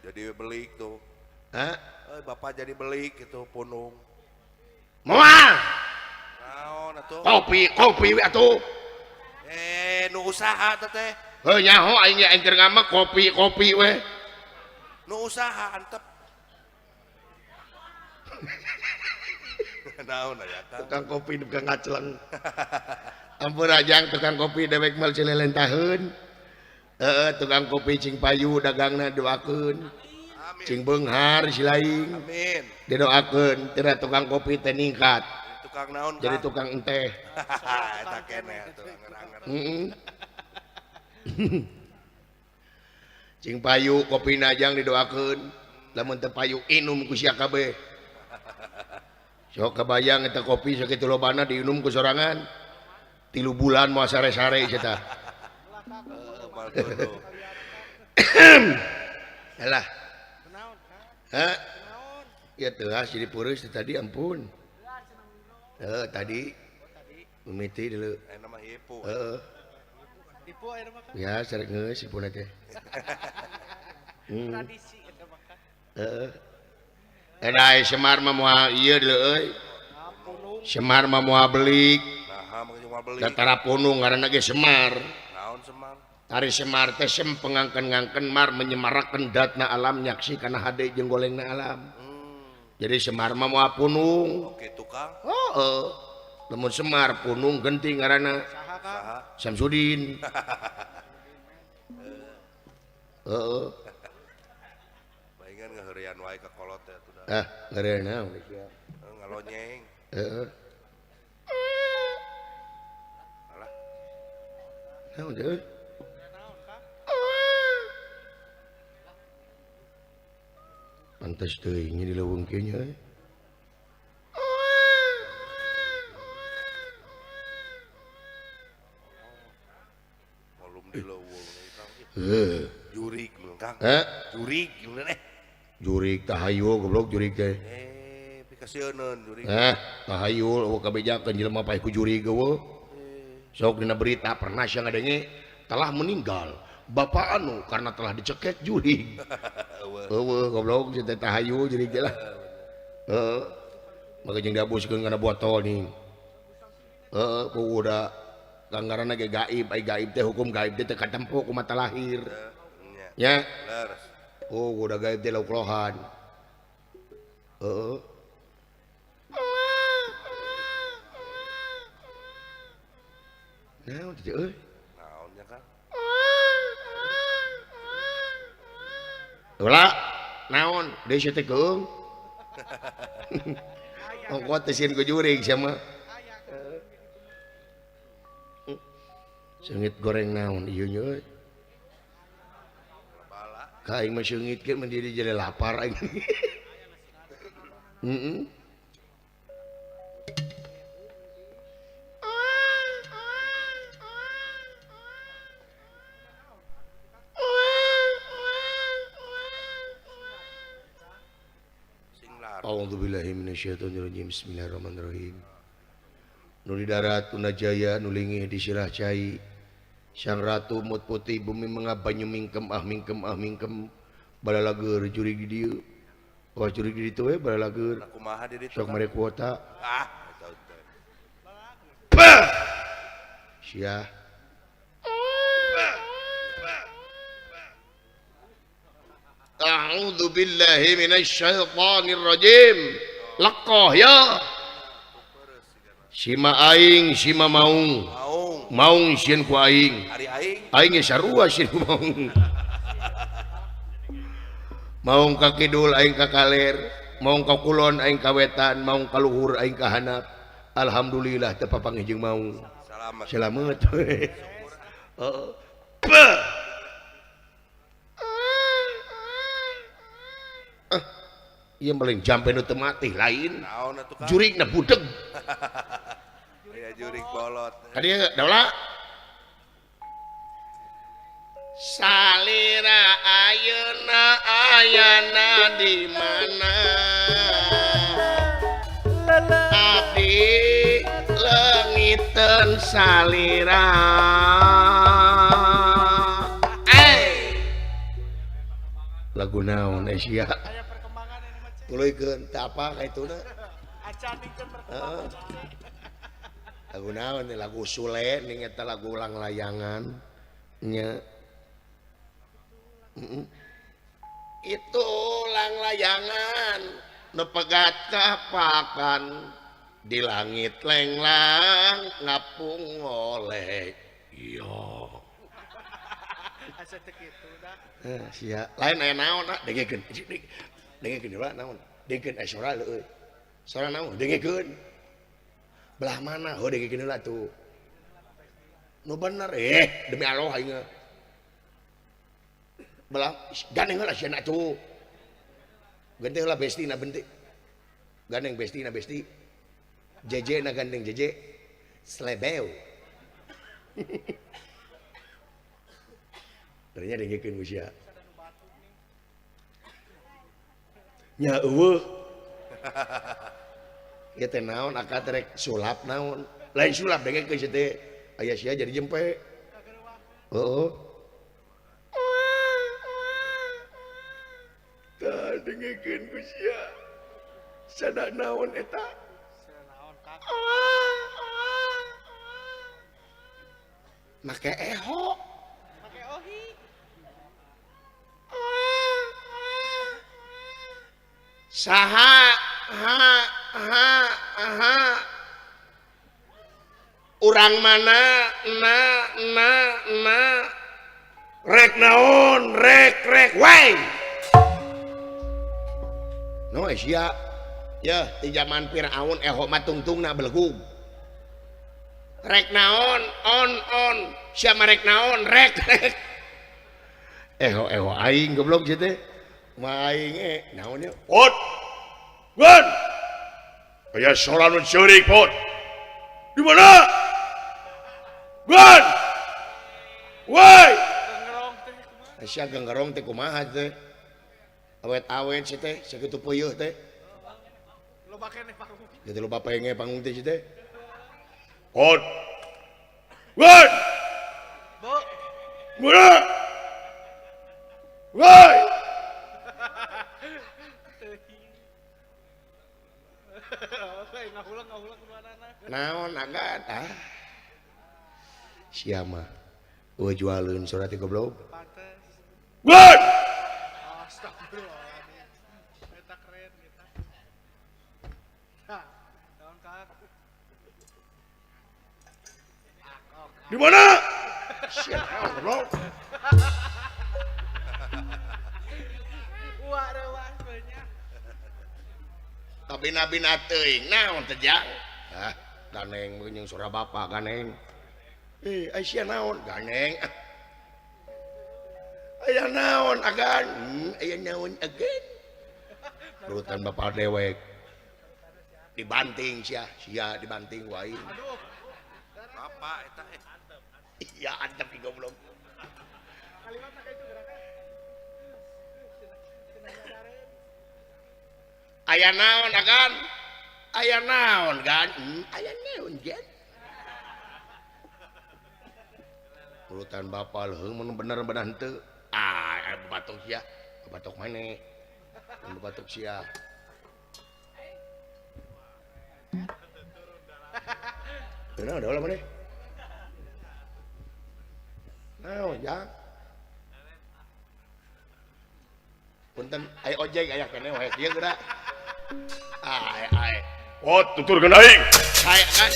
Jadi belik tuh. Hah? Bapak jadi belik gitu punung. Moal. Naon atuh? Kopi, kopi we atuh. Nu usaha teh teh. Heuh nyaho aing ge aing keur ngamek kopi, kopi we. Nu usaha antep. Naon aya tah? Tukang kopi nu ngaceleng. Ampun ajang tukang kopi dewek mal cilelentaheun. Heeh, tukang kopi cing payu dagangna doakeun. Cing beunghar si laing. Amin. Didoakeun teu tukang kopi teh ningkat. Tukang naon? Jadi tukang enteh. Eta keneh atuh anger-anger. Heeh. Cing payu kopina jang didoakeun. Lamun teu payu inum ku sia kabeh. Sok kabayang eta kopi sakitu lobana diinum ku sorangan. 3 bulan moal sare-sare sia tah. Alah. Hah? Ya telas jadi purus tadi ampun. Heeh tadi mimiti dulu. Heeh. Ya sareng geus hipuna teh. Tradisi eta mah. Heeh. Eta Semar mah moal ieu deuleu euy. Semar mah moal belik. Naha mah moal belik. Datara punung ngaranna ge Semar. Naon Semar? Tari Semar teh sem pengangken-ngangken mar menyemarakeun datna alam nyaksi kana hade jeung golengna alam. Jadi Semar mah moal punung. Oke tukang. Heeh. Lamun Semar punung genti ngaranna. Saha? Samsudin. Heeh. Baingan ngaheureuyan wae ka kolot teh atuh da. Ah, ngeureun naon? Ngalonyeng. Heeh. Alah. Naon teh? Pantes teuing di leuweung kieu nya euy. Malum di leuweung Kang. Heuh. Jurig mun Kang. Heh? Jurig mun eh. Jurig tahayul goblok jurig teh. Pikasieun jurig. Heh, tahayul eueuh kabejakeun jelema paeh ku jurig eueuh. Sok dina berita pernah sia ngadenge telah meninggal bapak anu karena telah dicekek jurig. Eueuh goblok sia teh tahayul jurig teh lah. Heeh. Maka jeung diabuskeun kana botol nih. Heeh, kuda kanggaranna ge gaib, ai gaib teh hukum gaib teh teu katempo ku mata lahir. Nya. Oh, kuda gaib teh lauklohan. Heeh. Naon teh euy? Naon nya Kang? Ulah, naon? Deui sia teh keung. Ongko teh sieun ku jurig sia mah. Seungit goreng naon ieu nya euy. Ka aing mah seungit ge mun jadi lapar aing. Heeh. A'udzubillahi minasyaitonirrajim. Bismillahirrahmanirrahim. Nu di darat Tunajaya nu lingih di sirah cai. Sang ratu mut putih bumi mengabanyu mingkem ah mingkem ah mingkem balalager jurig di dieu. Wah jurig di ditu we balalager. Kumaha di ditu? Sok mere kuota. Ah, eta teh. Sia. A'udzu billahi minasyaitonir rajim. Laqah ya. Sima aing sima maung. Maung sieun ku aing. Ari aing. Aing ge sarua sieun ku maung. Maung ka kidul aing ka kaler, maung ka kulon aing ka wetan, maung ka luhur aing ka handap. Alhamdulillah teu papanggih jeung maung. Selamat. Selamat. Heeh. Ieu paling jampe nu teu mati lain. Naon atuh Kang? Jurigna budeg. Ya jurig bolot. Ka dieu daula. Salira ayeuna ayana di mana? Abdi leungiteun salira. Lagu naon Asia tuluykeun teu apa ka ituna heeh lagu naon lagu Sule ning eta lagu ulang layangan nya itu ulang layangan nu pegat kapakan di langit lenglang ngapung oleh iya asa teu kitu da sia lain aya naon ah dengekeun dengekeun heula naon dengekeun aya sora leueuy sora naon dengekeun belah mana heuh dengekeun heula tuh nu bener demi Allah aing belah gandeng heula sia atuh gandeng heula besti na bentik gandeng besti na besti JJ na gandeng JJ slebeu ternyata dengekeun ku sia nya eueuh ieu teh naon akad rek sulap naon lain sulap dengekeun sia teh aya sia jadi jempe heeh tah dengekeun ku sia sada naon eta make eho make ohi saha ha ha ha urang mana na na na rek naon rek rek wae no sia ya di zaman Firaun eho mah tungtungna belegug rek naon on on siapa rek naon rek rek eho eho aing goblok sia teh mah aing naon ieu pot gun aya sora nu ceurik pot di mana gun woi sia genggerong teh kumaha teh awet-awet sia teh sakitu peuyeut teh loba keneh panggung jadi loba penge panggung teh sia teh pot gun bu mana woi naon agan ah sia mah eueuh jualeun surat teh goblok gun astagfirullah eta keren eta naon kak di mana sia naon goblok wah reuas banyak kabina-bina teuing naon teh jang ah ganeng jeung sora bapa ganeng ai sia naon ganeng aya naon agan aya naon agan urutan bapa dewek dibanting sia sia dibanting wae aduh bapak eta iya antep goblok kalimat ka itu gerakan aya naon agan aya naon gan aya naon gan urutan bapa leuheung mun bener-bener henteu ah batok sia batok maneh batok sia teu naon da maneh naon jang punten aya ojek aya keneh wae kieu geura ai ai pot tuturkeun aing ai kan.